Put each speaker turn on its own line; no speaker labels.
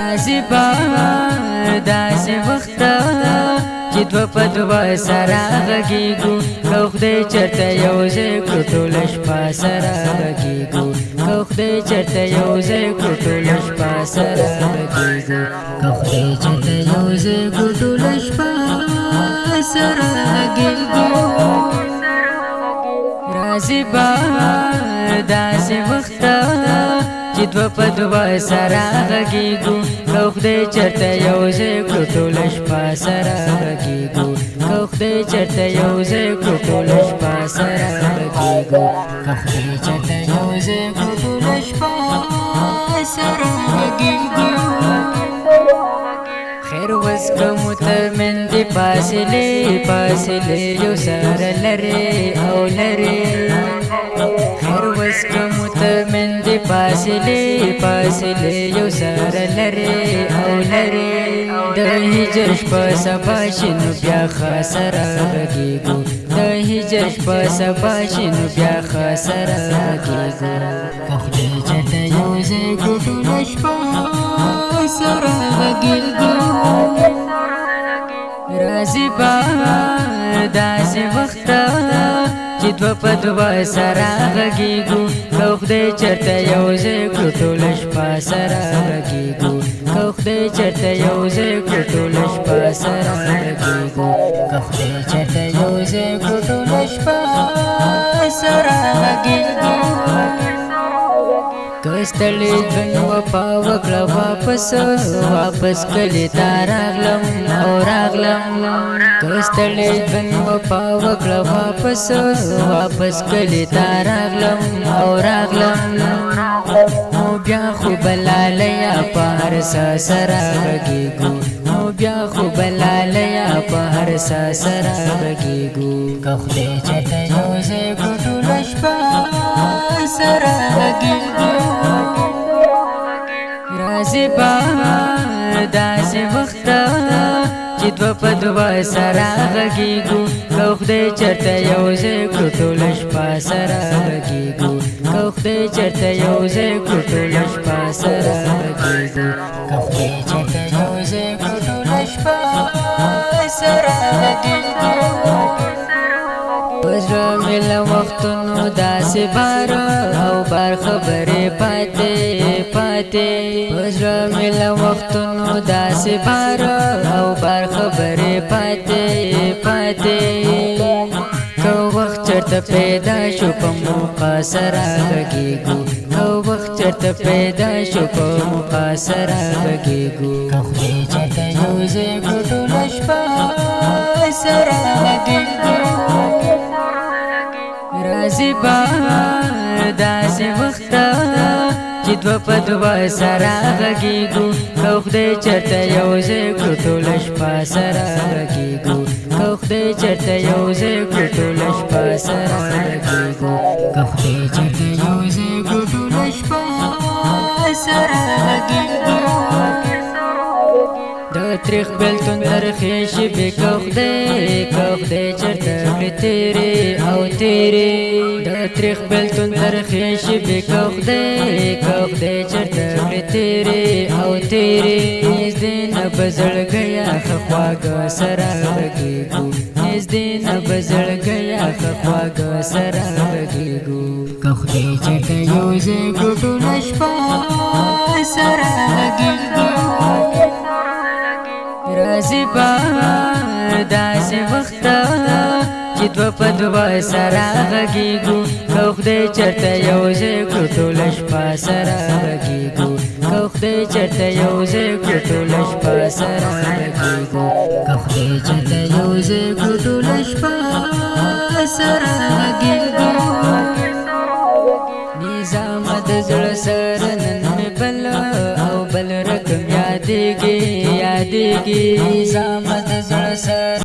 راځي به داسې وخت چې دوه په دوه سره غږېږو، که خدای چېرته یو ځای کړو ټوله شپه سره غږېږو، که خدای چېرته یو ځای کړو ټوله شپه سره غږېږو، که خدای چېرته یو ځای کړو ټوله شپه سره غږېږو. راځي به داسې وخت چې دوه په دوه سره غږېږو، که خدای چېرته یو ځای کړو ټوله شپه سره غږېږو، که خدای چېرته یو ځای کړو ټوله شپه سره غږېږو، که خدای چېرته یو ځای کړو ټوله شپه سره غږېږو. خیر وس کوم تر من دی فاصلې فاصلې یو سره لري او لري، خیر وس کوم تر من دی فاصلې فاصلې یو سره لري او لري، د هجر شپه سبا شنو بیا خسره غږېږو، د هجر شپه سبا شنو بیا خسره غږېږو، که خدای چېرته یو ځای کړو ټوله شپه سره غږېږو. راځي به داسې وخت چې دوه په دوه سره غږېږو، که خدای چېرته یو ځای کړو ټوله شپه سره غږېږو، که خدای چېرته یو ځای کړو ټوله شپه سره غږېږو، که خدای چېرته یو ځای کړو ټوله شپه سره غږېږو. کستړې ژوند وفا وکړه واپس واپس کلي ته راغلم او راغلم، کستړې ژوند وفا وکړه واپس واپس کلي ته راغلم او راغلم، نو بیا خو بلالیا په هر څه سره غږېږو، نو بیا خو بلالیا په هر څه سره غږېږو، که خدای چېرته یو ځای کړو ټوله شپه سره غږېږو. راځي به داسې وخت چې دوه په دوه سره غږېږو، که خدای چېرته یو ځای کړو ټوله شپه سره غږېږو، که خدای چېرته یو ځای کړو ټوله شپه سره غږېږو، که خدای چېرته یو ځای کړو ټوله شپه سره غږېږو. په زړه مې له وختونو داسې بار او بار خبرې پاتې پاتې، په زړه مې له وختونو داسې بار او بار خبرې پاتې پاتې، که وخت چېرته پیدا شو په موقع سره غږېږو، که وخت چېرته پیدا شو په موقع سره غږېږو، که خدای چېرته یو ځای کړو ټوله شپه سره غږېږو. راځي به داسې وخت چې دوه په دوه سره غږېږو، که خدای چېرته یو ځای کړو ټوله شپه سره غږېږو، که خدای چېرته یو ځای کړو ټوله شپه سره غږېږو، که خدای چېرته یو ځای کړو ټوله شپه سره غږېږو. د تریخ بېلتون ترخې شېبې که خدای که خدای چېرته کړې تېرې او تېرې، د تریخ بېلتون ترخې شېبې که خدای که خدای چېرته کړې تېرې او تېرې، نږدې نه به زړګیه ښه خواږه سره غږېږو، نږدې نه به زړګیه ښه خواږه سره غږېږو، که خدای چېرته یو ځای کړو ټوله شپه سره غږېږو. راځي به داسې وخت چې دوه په دوه سره غږېږو، که خدای چېرته یو ځای کړو ټوله شپه سره غږېږو، که خدای چېرته یو ځای کړو ټوله شپه سره غږېږو، که خدای چېرته یو ځای کړو ټوله شپه سره غږېږو. نظام د زړه سره نن مې بل او بل رقم یادېږي یادېږي، نظام د زړه سره